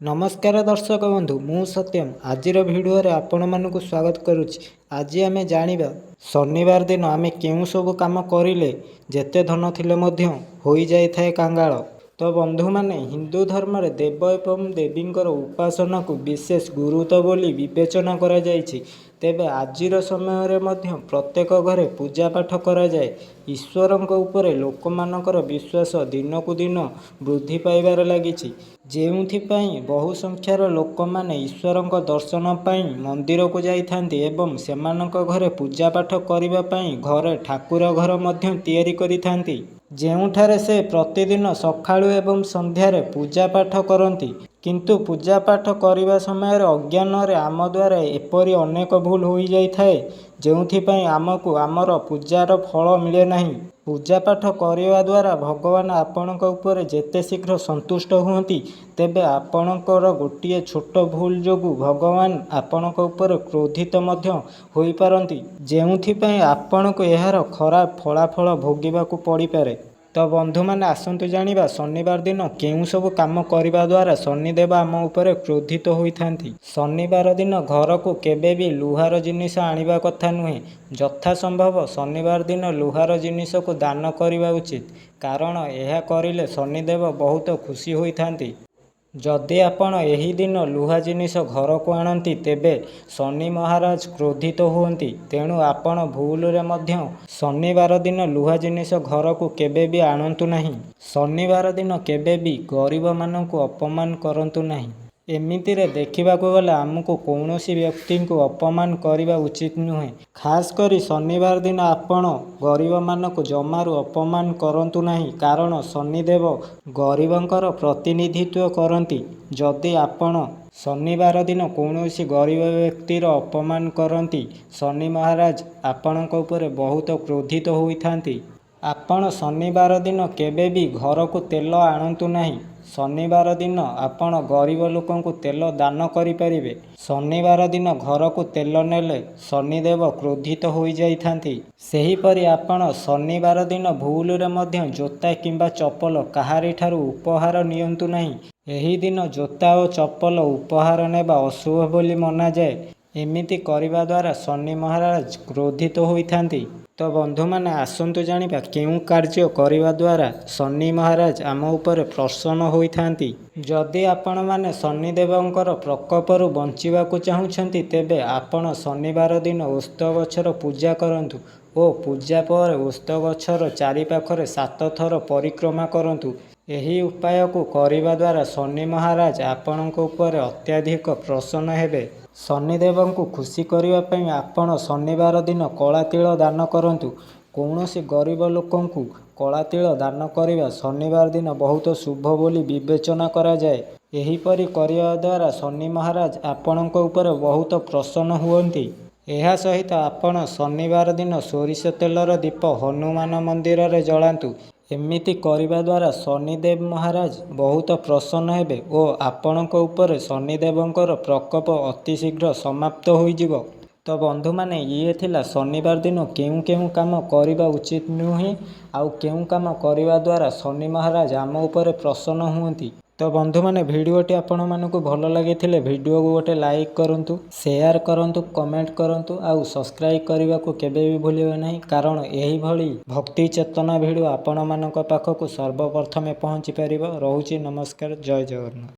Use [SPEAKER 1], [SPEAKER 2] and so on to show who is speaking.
[SPEAKER 1] ନମସ୍କାର ଦର୍ଶକ ବନ୍ଧୁ, ମୁଁ ସତ୍ୟମ। ଆଜିର ଭିଡ଼ିଓରେ ଆପଣମାନଙ୍କୁ ସ୍ୱାଗତ କରୁଛି। ଆଜି ଆମେ ଜାଣିବା ଶନିବାର ଦିନ ଆମେ କେଉଁ ସବୁ କାମ କରିଲେ ଯେତେ ଧନ ଥିଲେ ମଧ୍ୟ ହୋଇଯାଇଥାଏ କାଙ୍ଗାଳ। ତ ବନ୍ଧୁମାନେ, ହିନ୍ଦୁ ଧର୍ମରେ ଦେବ ଏବଂ ଦେବୀଙ୍କର ଉପାସନାକୁ ବିଶେଷ ଗୁରୁତ୍ୱ ବୋଲି ବିବେଚନା କରାଯାଇଛି। ତେବେ ଆଜିର ସମୟରେ ମଧ୍ୟ ପ୍ରତ୍ୟେକ ଘରେ ପୂଜା ପାଠ କରାଯାଏ। ଈଶ୍ୱରଙ୍କ ଉପରେ ଲୋକମାନଙ୍କର ବିଶ୍ୱାସ ଦିନକୁ ଦିନ ବୃଦ୍ଧି ପାଇବାରେ ଲାଗିଛି। ଯେଉଁଥିପାଇଁ ବହୁ ସଂଖ୍ୟାର ଲୋକମାନେ ଈଶ୍ୱରଙ୍କ ଦର୍ଶନ ପାଇଁ ମନ୍ଦିରକୁ ଯାଇଥାନ୍ତି ଏବଂ ସେମାନଙ୍କ ଘରେ ପୂଜା ପାଠ କରିବା ପାଇଁ ଘରେ ଠାକୁର ଘର ମଧ୍ୟ ତିଆରି କରିଥାନ୍ତି। ଯେଉଁଠାରେ ସେ ପ୍ରତିଦିନ ସକାଳୁ ଏବଂ ସନ୍ଧ୍ୟାରେ ପୂଜା ପାଠ କରନ୍ତି। କିନ୍ତୁ ପୂଜା ପାଠ କରିବା ସମୟରେ ଅଜ୍ଞାନରେ ଆମ ଦ୍ୱାରା ଏପରି ଅନେକ ଭୁଲ ହୋଇଯାଇଥାଏ, ଯେଉଁଥିପାଇଁ ଆମକୁ ଆମର ପୂଜାର ଫଳ ମିଳେ ନାହିଁ। ପୂଜା ପାଠ କରିବା ଦ୍ୱାରା ଭଗବାନ ଆପଣଙ୍କ ଉପରେ ଯେତେ ଶୀଘ୍ର ସନ୍ତୁଷ୍ଟ ହୁଅନ୍ତି, ତେବେ ଆପଣଙ୍କର ଗୋଟିଏ ଛୋଟ ଭୁଲ ଯୋଗୁଁ ଭଗବାନ ଆପଣଙ୍କ ଉପରେ କ୍ରୋଧିତ ମଧ୍ୟ ହୋଇପାରନ୍ତି, ଯେଉଁଥିପାଇଁ ଆପଣଙ୍କୁ ଏହାର ଖରାପ ଫଳାଫଳ ଭୋଗିବାକୁ ପଡ଼ିପାରେ। ତ ବନ୍ଧୁମାନେ, ଆସନ୍ତୁ ଜାଣିବା ଶନିବାର ଦିନ କେଉଁ ସବୁ କାମ କରିବା ଦ୍ୱାରା ଶନିଦେବ ଆମ ଉପରେ କ୍ରୋଧିତ ହୋଇଥାନ୍ତି। ଶନିବାର ଦିନ ଘରକୁ କେବେ ବି ଲୁହାର ଜିନିଷ ଆଣିବା କଥା ନୁହେଁ। ଯଥା ସମ୍ଭବ ଶନିବାର ଦିନ ଲୁହାର ଜିନିଷକୁ ଦାନ କରିବା ଉଚିତ। କାରଣ ଏହା କରିଲେ ଶନିଦେବ ବହୁତ ଖୁସି ହୋଇଥାନ୍ତି। ଯଦି ଆପଣ ଏହି ଦିନ ଲୁହା ଜିନିଷ ଘରକୁ ଆଣନ୍ତି, ତେବେ ଶନି ମହାରାଜ କ୍ରୋଧିତ ହୁଅନ୍ତି। ତେଣୁ ଆପଣ ଭୁଲରେ ମଧ୍ୟ ଶନିବାର ଦିନ ଲୁହା ଜିନିଷ ଘରକୁ କେବେ ବି ଆଣନ୍ତୁ ନାହିଁ। ଶନିବାର ଦିନ କେବେ ବି ଗରିବମାନଙ୍କୁ ଅପମାନ କରନ୍ତୁ ନାହିଁ। ଏମିତିରେ ଦେଖିବାକୁ ଗଲେ ଆମକୁ କୌଣସି ବ୍ୟକ୍ତିଙ୍କୁ ଅପମାନ କରିବା ଉଚିତ ନୁହେଁ। ଖାସ କରି ଶନିବାର ଦିନ ଆପଣ ଗରିବମାନଙ୍କୁ ଜମାରୁ ଅପମାନ କରନ୍ତୁ ନାହିଁ, କାରଣ ଶନିଦେବ ଗରିବଙ୍କର ପ୍ରତିନିଧିତ୍ୱ କରନ୍ତି। ଯଦି ଆପଣ ଶନିବାର ଦିନ କୌଣସି ଗରିବ ବ୍ୟକ୍ତିର ଅପମାନ କରନ୍ତି, ଶନି ମହାରାଜ ଆପଣଙ୍କ ଉପରେ ବହୁତ କ୍ରୋଧିତ ହୋଇଥାନ୍ତି। ଆପଣ ଶନିବାର ଦିନ କେବେ ବି ଘରକୁ ତେଲ ଆଣନ୍ତୁ ନାହିଁ। ଶନିବାର ଦିନ ଆପଣ ଗରିବ ଲୋକଙ୍କୁ ତେଲ ଦାନ କରିପାରିବେ। ଶନିବାର ଦିନ ଘରକୁ ତେଲ ନେଲେ ଶନିଦେବ କ୍ରୋଧିତ ହୋଇଯାଇଥାନ୍ତି। ସେହିପରି ଆପଣ ଶନିବାର ଦିନ ଭୁଲରେ ମଧ୍ୟ ଜୋତା କିମ୍ବା ଚପଲ କାହାରିଠାରୁ ଉପହାର ନିଅନ୍ତୁ ନାହିଁ। ଏହି ଦିନ ଜୋତା ଓ ଚପଲ ଉପହାର ନେବା ଅଶୁଭ ବୋଲି ମନାଯାଏ। ଏମିତି କରିବା ଦ୍ୱାରା ଶନି ମହାରାଜ କ୍ରୋଧିତ ହୋଇଥାନ୍ତି। ତ ବନ୍ଧୁମାନେ, ଆସନ୍ତୁ ଜାଣିବା କେଉଁ କାର୍ଯ୍ୟ କରିବା ଦ୍ୱାରା ଶନି ମହାରାଜ ଆମ ଉପରେ ପ୍ରସନ୍ନ ହୋଇଥାନ୍ତି। ଯଦି ଆପଣମାନେ ଶନିଦେବଙ୍କର ପ୍ରକୋପରୁ ବଞ୍ଚିବାକୁ ଚାହୁଁଛନ୍ତି, ତେବେ ଆପଣ ଶନିବାର ଦିନ ଓସ୍ତ ଗଛର ପୂଜା କରନ୍ତୁ ଓ ପୂଜା ପରେ ଓସ୍ତ ଗଛର ଚାରିପାଖରେ 7 ଥର ପରିକ୍ରମା କରନ୍ତୁ। ଏହି ଉପାୟକୁ କରିବା ଦ୍ୱାରା ଶନି ମହାରାଜ ଆପଣଙ୍କ ଉପରେ ଅତ୍ୟଧିକ ପ୍ରସନ୍ନ ହେବେ। ଶନିଦେବଙ୍କୁ ଖୁସି କରିବା ପାଇଁ ଆପଣ ଶନିବାର ଦିନ କଳା ତିଳ ଦାନ କରନ୍ତୁ। କୌଣସି ଗରିବ ଲୋକଙ୍କୁ କଳା ତିଳ ଦାନ କରିବା ଶନିବାର ଦିନ ବହୁତ ଶୁଭ ବୋଲି ବିବେଚନା କରାଯାଏ। ଏହିପରି କରିବା ଦ୍ୱାରା ଶନି ମହାରାଜ ଆପଣଙ୍କ ଉପରେ ବହୁତ ପ୍ରସନ୍ନ ହୁଅନ୍ତି। ଏହା ସହିତ ଆପଣ ଶନିବାର ଦିନ ସୋରିଷ ତେଲର ଦୀପ ହନୁମାନ ମନ୍ଦିରରେ ଜଳାନ୍ତୁ। ଏମିତି କରିବା ଦ୍ୱାରା ଶନିଦେବ ମହାରାଜ ବହୁତ ପ୍ରସନ୍ନ ହେବେ ଓ ଆପଣଙ୍କ ଉପରେ ଶନିଦେବଙ୍କର ପ୍ରକୋପ ଅତି ଶୀଘ୍ର ସମାପ୍ତ ହୋଇଯିବ। ତ ବନ୍ଧୁମାନେ, ଇଏ ଥିଲା ଶନିବାର ଦିନ କେଉଁ କେଉଁ କାମ କରିବା ଉଚିତ ନୁହେଁ, ଆଉ କେଉଁ କାମ କରିବା ଦ୍ୱାରା ଶନି ମହାରାଜ ଆମ ଉପରେ ପ୍ରସନ୍ନ ହୁଅନ୍ତି। ତ ବନ୍ଧୁମାନେ, ଭିଡ଼ିଓଟି ଆପଣମାନଙ୍କୁ ଭଲ ଲାଗିଥିଲେ ଭିଡ଼ିଓକୁ ଗୋଟେ ଲାଇକ୍ କରନ୍ତୁ, ସେୟାର କରନ୍ତୁ, କମେଣ୍ଟ କରନ୍ତୁ ଆଉ ସବସ୍କ୍ରାଇବ୍ କରିବାକୁ କେବେ ବି ଭୁଲିବେ ନାହିଁ, କାରଣ ଏହିଭଳି ଭକ୍ତି ଚେତନା ଭିଡ଼ିଓ ଆପଣମାନଙ୍କ ପାଖକୁ ସର୍ବପ୍ରଥମେ ପହଞ୍ଚି ପାରିବ। ରହୁଛି, ନମସ୍କାର, ଜୟ ଜଗନ୍ନାଥ।